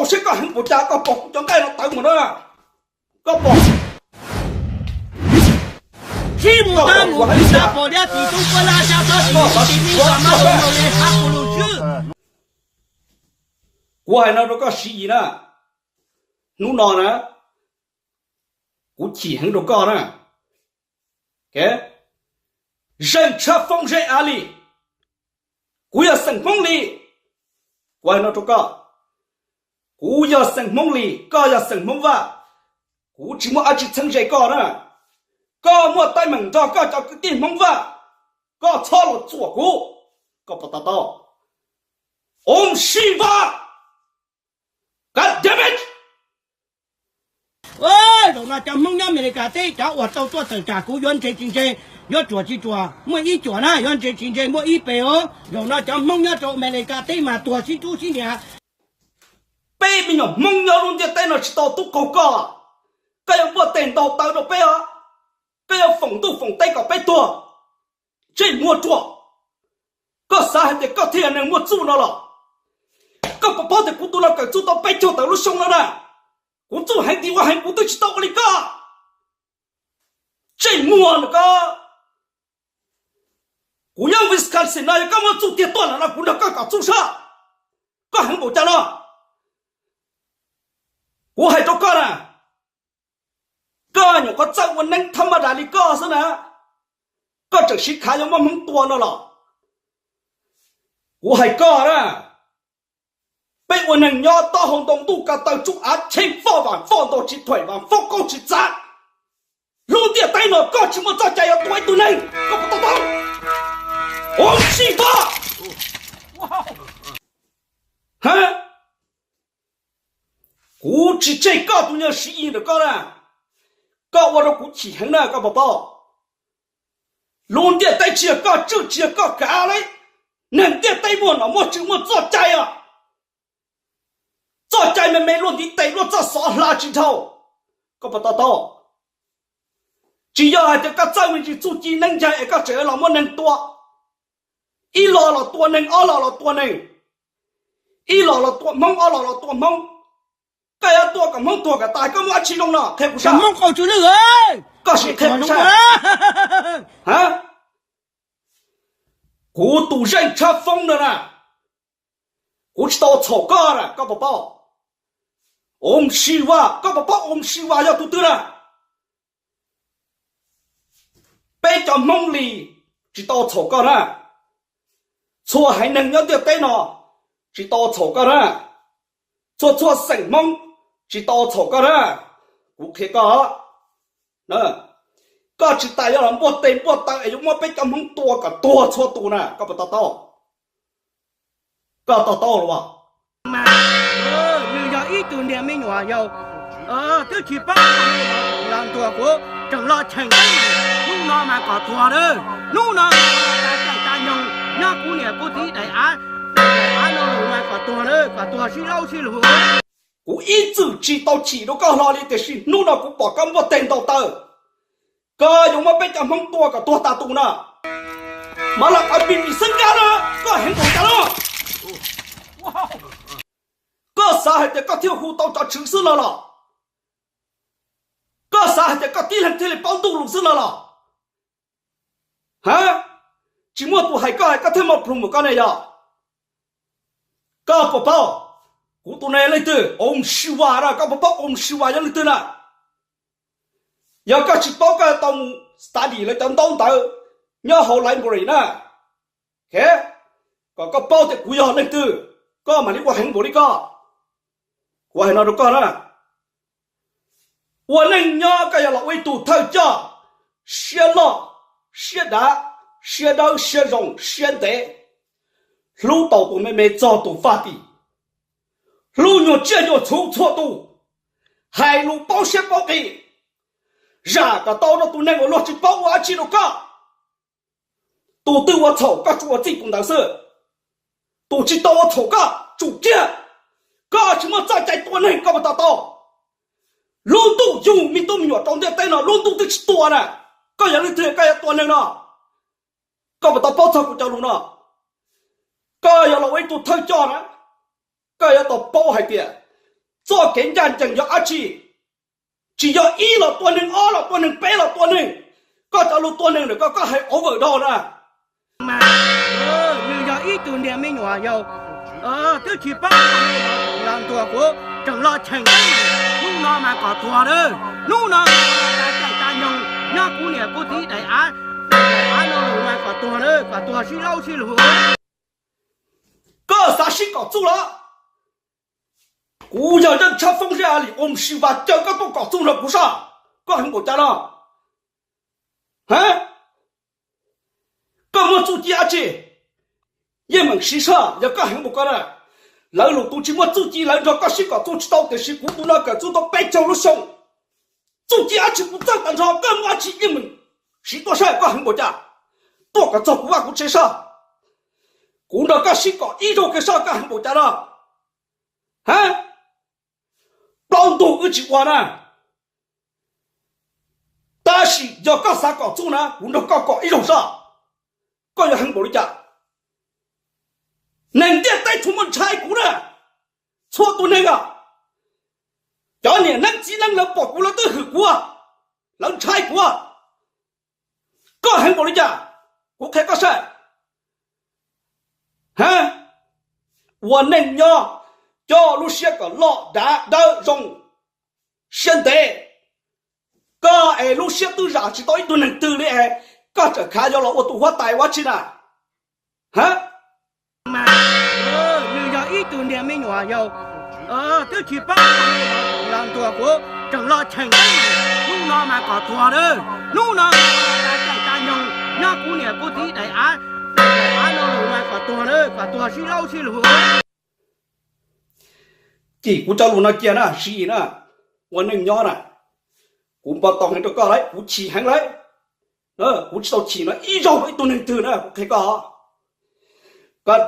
Seb koj heev npaum cas, koj pom kuv cov nqaij no tawv mus na. Koj pom. Sib mus tau mus, kuv xav pom liab tim tub puab lab sab txhob tim ub tim me kom mab zoo zoo li hab kuv lus xwb. Kuv hais no rau koj Siv Yis na, hnub no na, kuv chim heev rau koj na. Zeej tshab foob zeb av li, kuv yog xeem Hmoob li. Kuv hais no rau koj, kuv yog xeem Hmoob li, koj yog xeem Hmoob Vaj. Kuv tsis muaj dab tsi txheeb ze koj na. Koj muaj teeb meem nrog koj cov kwv tij Hmoob Vaj, koj txhob los txuam kuv. Koj puas to taub? Om Shiva. God damn it! Zaum no cov Hmoob nyob Amelikas teb cov uas tau tuaj tawm tsam kuv yuav ntse tsis ntse, yuav ruam tsis ruam muaj ib cuam na, yuav ntse tsis ntse muaj ib pes os. Zaum no cov Hmoob nyob rau Amelikas teb mas tuag sib tub sib niam. Peb me nyuam Hmoob nyob lub ntiaj teb no tsis tau tub qaug koj. Koj yuav npuaj tes ntaus taw rau peb os, koj yuav foom ntuj foom teb kom peb tuag. Ntsej muag ruam. Koj xav hais tias koj thiaj yog neeg muaj txuj no los? Koj puas paub tias kuv tus no kawm txuj tau peb caug tawm lub xyoo no na? Kuv txuj heev tis ua heev, kuv twb tsis tau ua li koj. Ntsej muag no koj. Kuv nyob Wisconsin no, yog koj muaj txuj tiag tuaj lawm no kuv nrog koj kom txuj sab. Koj heev npaum cas no? Kuv hais rau koj na, koj nyuam qhuav txawj ua neeb thab maj das li koj xwb na, koj tseem siv khav yuav muab Hmoob tua no los? Kuv hais koj na, peb ua neeg nyob taub hau ntoo ntuj ko taw tsuj av cheej foj vam foj ntoo tsis thuam vam foob qaub tsis txav. Lub ntiaj teb no koj tsis muaj txoj cai yuav tua ib tug neeg, koj puas to taub? Om Shiva. Kuv tsis tseg koj tus nyuag Siv Yis ntawm koj na, koj ua rau kuv chim heev na, koj puas paub? Lub ntiaj teb tsis yog koj tswj tsis yog koj kav li. Neeg ntiaj teb muaj nom muaj tswv muaj txoj cai os. Txoj cai me me luaj ntiv tes luaj txoj xov hla tsis dhau. Koj puas to taub? Tsis yog hais tias koj txawj me ntsis txuj ci neeb ncaig es koj tseem los muab neeg tua. Ib los los tua neeg, ob los los tua neeg. Ib los los tua Hmoob, ob los los tua Hmoob. Koj yuav tua kom Hmoob tuag kom tas, koj muaj dab tsi zoo no qhia kuv saib. Koj sim qhia kuv saib. Kuv tus zeej tshab foob no na, kuv tsis tau txhaum koj na, koj puas paub? Om Shiva, koj puas paub Om Shiva yog tus twg na? Peb cov Hmoob li tsis tau txhaum koj na. Txhua haiv neeg nyob ntiaj teb no tsis tau txhaum koj na. Txhua txhua xeem Hmoob tsis tau txhaum koj na. Kuv qhia koj, koj tsis tas yuav los npuaj tes npuaj taw es yuav muab peb cov Hmoob tua kom tuag txhua tus na, koj puas to taub? Koj to taub los? Mas nws yog ib tug niag me nyuam yaus twb tsis paub los ntuas kuv, tseem los cheem. Hnub no mas kom tuag na, hnub no mas caij tas nyoog nyob kuv niam kuv txiv daim av, daim av no los mas kom tuag na, kom tuag sib laub sib lug. Kuv ib txwm tsis tau chim rau koj hlo li, tiam sis hnub no kuv pom koj npuaj teg ntaus taw, koj yuav muab peb cov Hmoob tua kom tuag tas tus na. Mas los qhov pim pim xeeb kab na, koj heev npaum cas na? Koj xav hais tias koj thiaj hu tau cov tshwv xwb no los? Koj xav hais tias koj tib leeg thiaj li paub ntuj lus xwb no los? Ha, tsis muaj tus hais koj hais koj thiaj muaj plhus mus koj ne yog? Koj puas paub kuv tus ne leej twg? Om Shiva na, koj puas paub Om Shiva yog leej twg na? Yog koj tsis paub koj tau mus study lawv cov ntaub ntawv nyob hauv library na. Kom koj paub tias kuv yog leej twg, koj mam li ua heev npaum li koj. Kuv hais no rau koj na, ua neej nyob koj yog los ua ib tug thawj coj, siab loj, siab dav, siab dawb siab zoo siab ntev, hlub tau tus me me txog tus faj tim, hlub nyuag tsiaj nyuag txhu txhua tus, hais lus paub siab paub qis, zam kom tau rau tus neeg uas luag tsis paub ua dab tsi rau koj. Tus twg ua txhaum koj tsuas ua txij tus ntawd xwb. Tus tsis tau ua txhaum koj tsum kiag. Koj tsis muaj txoj cai tua neeg, koj puas to taub? Lub ntuj yug me tub me nyuam rau ntiaj teb no lub ntuj twb tsis tua na, koj yog leej twg koj yuav tua neeg no? Koj puas tau paub txog kuv cov lus no? Koj yog los ua ib tug thawj coj na, koj yuav tau paub hais tias Txoj kev ncaj ncees yog dab tsi? Tsis yog ib los tua neeg, ob los tua neeg, peb los tua neeg. Koj cov lus tua neeg ntawm koj, koj hais over dhau na. Nws yog ib tug niag me nyuam yaus twb tsis paub los ntuas kuv, tseem los cheem. Hnub no mas kom tuag na, hnub no tas caij tas nyoog nyob kuv niam kuv txiv daim av, daim av no los mas kom tuag na, kom tuag sib laub sib lug. Koj xav sib kom txuj los? Kuv yog Yeej Tshab Foob Zeb A Lis Om Shiva caw koj tuaj kom txuj nrog kuv soj. Koj heev npaum cas no? Ha? Koj muaj txuj ci dab tsi? Yeej meem siv soj, yog koj heev npaum ko na. Lawv lwm tus tsis muaj txuj ci lawv nrog koj sib kom txuj tsis tau, tiam sis kuv tus no kawm txuj tau peb caug lub xyoo. Txuj ci dab tsi kuv txawj tag nrho, koj muaj dab tsi yeej meem siv tuaj saib, koj heev npaum cas. Tuaj kom txog kuv vaj kuv tsev soj. Kuv nrog koj sib kom ib zaug kiag soj, koj heev npaum cas no? Ha? Plaub ntug wb tsis ua na. Tab sis yog koj xav kom txuj na, kuv nrog koj kom ib zaug soj. Koj yuav heev npaum li cas? Neeg ntiaj teb txhua muaj ntshai kuv na. Txhua tus neeg os, cov niam neeb txiv neeb lawv pom kuv lawv twb hwm kuv, lawv ntshai kuv. Koj heev npaum li cas? Kuv qhia koj saib. Ha? Ua neej nyob, coj lub siab kom loj dav dawb zoo, siab ntev. Koj es lub siab twb zam tsis tau ib tug neeg twg li es koj tseem khav yuav los ua tus huab tais ua dab tsi na? Ha? Nws yog ib tug niag me nyuam yaus twb tsis paub los ntuas kuv, tseem los cheem. Hnub no mas kom tuag na, hnub no tas caij tas nyoog nyob kuv niam kuv txiv daim av, daim av no los mas kom tuag na, kom tuag sib laub sib lug. Cim kuv cov lus no cia na, sim na, ua neej nyob na. Kuv npau taws heev rau koj lawm, kuv chim heev lawm. Kuv tsis tau chim no ib zaug rau ib tug neeg twg na, kuv qhia koj. Koj,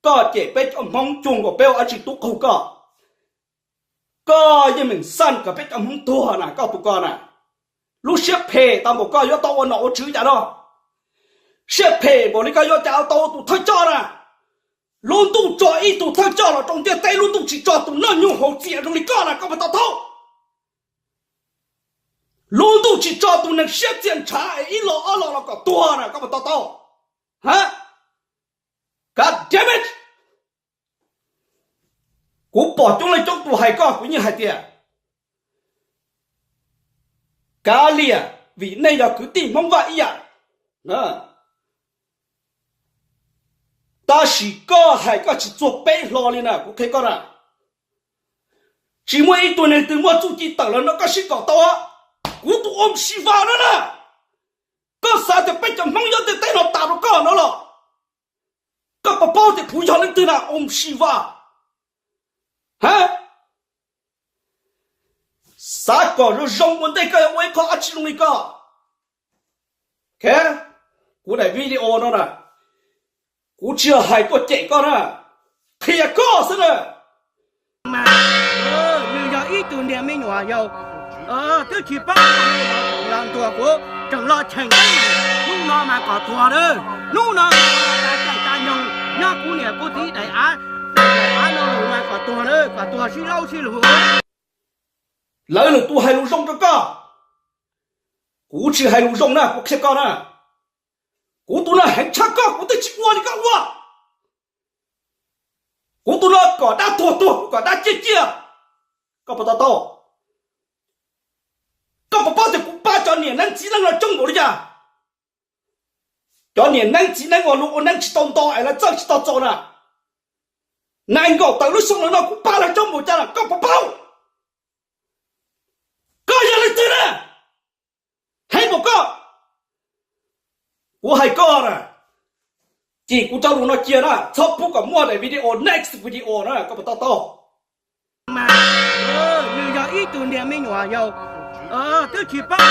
koj cem peb cov Hmoob cuag nkaus peb ua dab tsi tub qaug koj. Koj yeej meem xaj kom peb cov Hmoob tuag na, koj tus ko na. Lub siab phem tau npaum koj yuav tau ua nom ua tswv cas no? Siab phem npaum li koj yuav cas tau ua tus thawj coj na? Lub ntuj tso ib tug thawj coj los rau ntiaj teb, lub ntuj tsis tso tus noj nyuj haus txias zoo li koj na, koj puas to taub? Lub ntuj tsis tso tus neeg siab txias ntshav es ib los ob los los kom tuag na, koj puas to taub? Ha? God damn it! Kuv pom coob leej coob tus hais koj, kuv yeej hais tias kav liam, vim nej yog kwv tij Hmoob Vaj ib yam. Tab sis koj hais koj tsis txuag peb hlo li na, kuv qhia koj na. Tsis muaj ib tug neeg twg muaj txuj ci tawm los nrog koj sib kom tau. Kuv tus Om Shiva no na, koj xav tias peb cov Hmoob nyob ntiaj teb no tas rau koj no los? Koj puas paub tias kuv yog leej twg na, Om Shiva? Ha? Xav kom zoo zoo ua ntej koj yuav ua ib qho dab tsi zoo li koj. Kuv daim video no na, kuv tsis yog hais tuaj cem koj na, qhia koj xwb na. Nws yog ib tug niag me nyuam yaus twb tsis paub los ntuas kuv, tseem los cheem. Hnub no mas kom tuag na, hnub no tas caij tas nyoog nyob kuv niam kuv txiv daim av, daim av no los mas kom tuag na, kom tuag sib laub sib lug. Lawv lwm tus hais lus zoo rau koj, kuv tsis hais lus zoo na, kuv qhia koj na. Kuv tus no heev tshaj koj, kuv twb tsis ua li koj ua. Kuv tus no kom dab tuag tuag, kuv kom dab ciaj ciaj. Koj puas to taub? Koj puas paub tias kuv pab cov niam neeb txiv neeb no coob npaum li cas? Cov niam neeb txiv neeb uas luag ua neeb tsis tau nto es lawv txawj tsis tau txaus na, nees nkaum tawm lub xyoo los no kuv pab lawv coob npaum cas na, koj puas paub? Koj yog leej twg na? Heev npaum koj, kuv hais koj na, cim kuv cov lus no cia na, txhob pub kom muaj daim video next video na, koj puas to taub? Nws yog ib tug niag me nyuam yaus twb tsis paub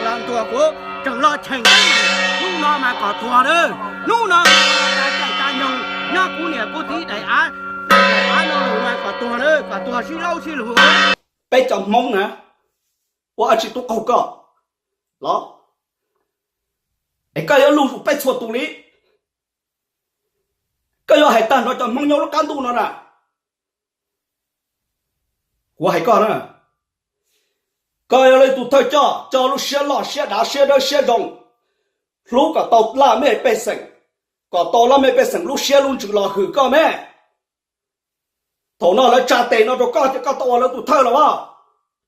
los ntuas kuv, tseem los cheem. Hnub no mas kom tuag na, hnub no tas caij tas nyoog nyob kuv niam kuv txiv daim av, daim av no los mas kom tuag na, kom tuag sib laub sib lug. Peb cov Hmoob na, ua dab tsi tub qaug koj los? Es koj yuav luj zus peb txhua tus li. Koj yuav hais tag nrho cov Hmoob nyob lub qab ntuj no na. Kuv hais koj na, koj yog lawv tus thawj coj, coj lub siab loj siab dav siab dawb siab zoo, hlub kom tau laj mej pej xeem, kom tau laj mej pej xeem lub siab lub ntsws los hwm koj me. Thaum no lawv tsa tes no rau koj ces koj tau ua lawv tus thawj los as,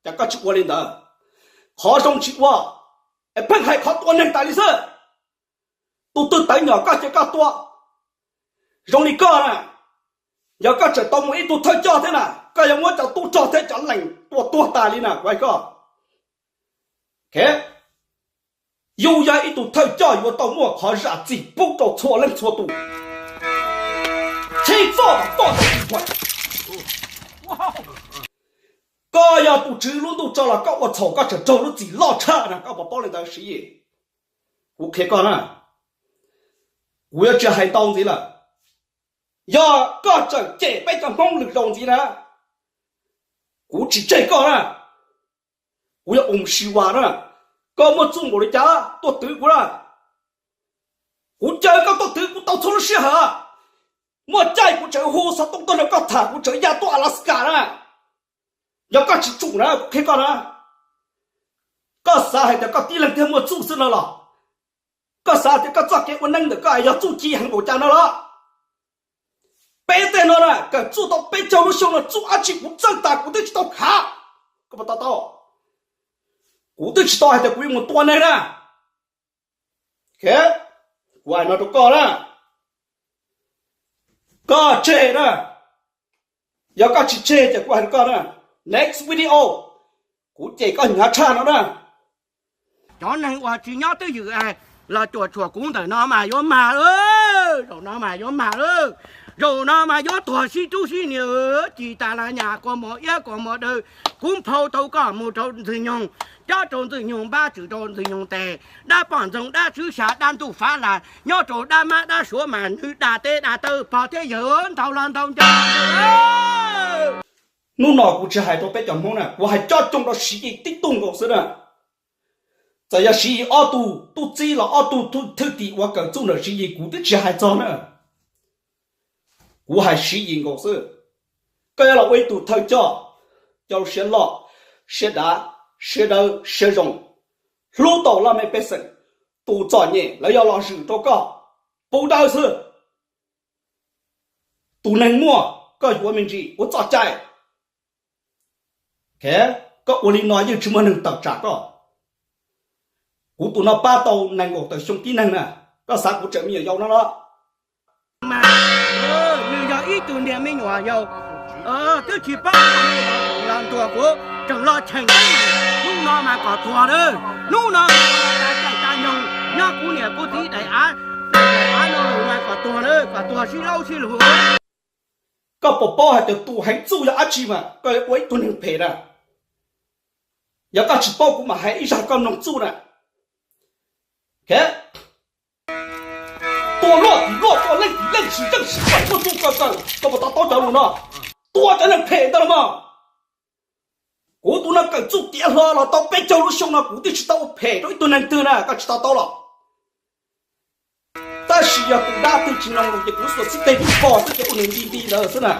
ces koj tsis ua li ntawd. Qhov zoo tsis ua, es pheej hais qhov tua neeg tas li xwb. Tus twg tawv nyom koj ces koj tua. Zoo li koj na, yog koj tseem tau mus ib tug thawj coj thiab na, koj yuav muab cov tub rog thiab cov lees tua tuag tas li na kuv hais koj. Yus yog ib tug thawj coj yuav tau muaj qhov zam txim pub rau txhua leej txhua tus, txhij txoj kom tuaj tau tsis thuam. Koj yog tus tswv lub ntuj tso los koj ua txhaum koj tseem raug lub txim loj tshaj na, koj puas paub li ntawd Siv Yis? Kuv qhia koj na, kuv yuav tsis hais ntau ntxiv lawm. Yog koj tseem cem peb cov Hmoob lwm zaus ntxiv na, kuv tsis tseg koj na. Kuv yog Uum Siv Vas na, koj muaj txuj npaum li cas tuaj twv kuv na. Kuv caw koj tuaj twv kuv tau txhua lub sij hawm. Muaj caij kuv tseem hu xov tooj tuaj nrog koj tham, kuv tseem ya tuaj Alaska na. Yog koj tsis tsum na kuv qhia koj na, koj xav hais tias koj tib leeg thiaj muaj txuj xwb no los? Koj xav tias koj txoj kev ua neej ntawm koj yog txuj ci heev npaum cas no los? Peb tej no na kawm txuj tau peb caug lub xyoo no txuj dab tsi kuv txawj tas kuv twb tsis tau khav. Koj puas to taub? Kuv twb tsis tau hais tias kuv yuav mus tua neeg na. Kuv hais no rau koj na, koj tseg na. Yog koj tsis tseg ces kuv hais rau koj na, next video kuv cem koj hnyav tshaj no na. Cov neeg uas tsis nyob twj ywm los cuam tshuam kuv ntawm no mas yuav mag lawm, zaum no mas yuav mag lawm. Zaum no mas yuav tuag sib rub sib nias, ci tas las nyas kua mos iab kua mos daw. Kuv nphau tau koj mus rau Ntxwg Nyoog, cob rau Ntxwg Nyoog npab, tswm rau Ntxwg Nyoog tes. Dab poj ntxoog dab tswv xya dab ntuj fav las, nyob rau dab mab dab suav mas nws dag teb dag taw pog thiab yawg ntau los ntau nco. Hnub no kuv tsis hais rau peb cov Hmoob na, kuv hais cob coo rau Siv Yis tib tug nkaus xwb na. Txawm yog Siv Yis ob tug tub txib los ob tug thwj tim uas kawm txuj ntawm Siv Yis kuv twb tsis hais txog na. Kuv hais Siv Yis nkaus xwb. Koj yuav los ua ib tug thawj coj, coj lub siab loj, siab dav, siab dawb siab zoo, hlub tau laj mej pej xeem, tus txom nyem lawv yuav los zwm rau koj, pub dawb xwb. Tus neeg muaj koj yuav me ntsis ua txoj cai. Koj ua li no yeej tsis muaj neeg tawm tsam koj. Kuv tus no pab tau nees nkaum tawm xyoo tib neeg na, koj xav kuv tseem me nyuam yaus no los? Nws yog ib tug niag me nyuam yaus twb tsis paub los ntuag kuv tseem los cheem. Hnub no mas kom tuag lawm, hnub no mas tas caij tas nyoog nyob kuv niam kuv txiv daim av, daim av no lawm mas kom tuag lawm, kom tuag sib laub sib lug. Koj puas paub hais tias tus heev txuj yog dab tsi mas koj yuav ua ib tug neeg phem na? Yog koj tsis paub kuv mam hais ib zaj koj mloog txuj na. Tua luaj tim luaj, tua leej tim leej, sim zeej sim pam, muaj txuj kawg kawg, koj puas to taub cov lus no? Tua cov neeg phem ntawd los mas. Kuv tus no kawm txuj tiav hlo los tau peb caug lub xyoo no kuv twb tsis tau ua phem rau ib tug neeg twg na, koj tsis to taub los? Tab sis yog tus dab twg tsis mloog lus ces kuv xuas txhib teg vij vog xwb ces ua nws nti nti ntawd xwb na.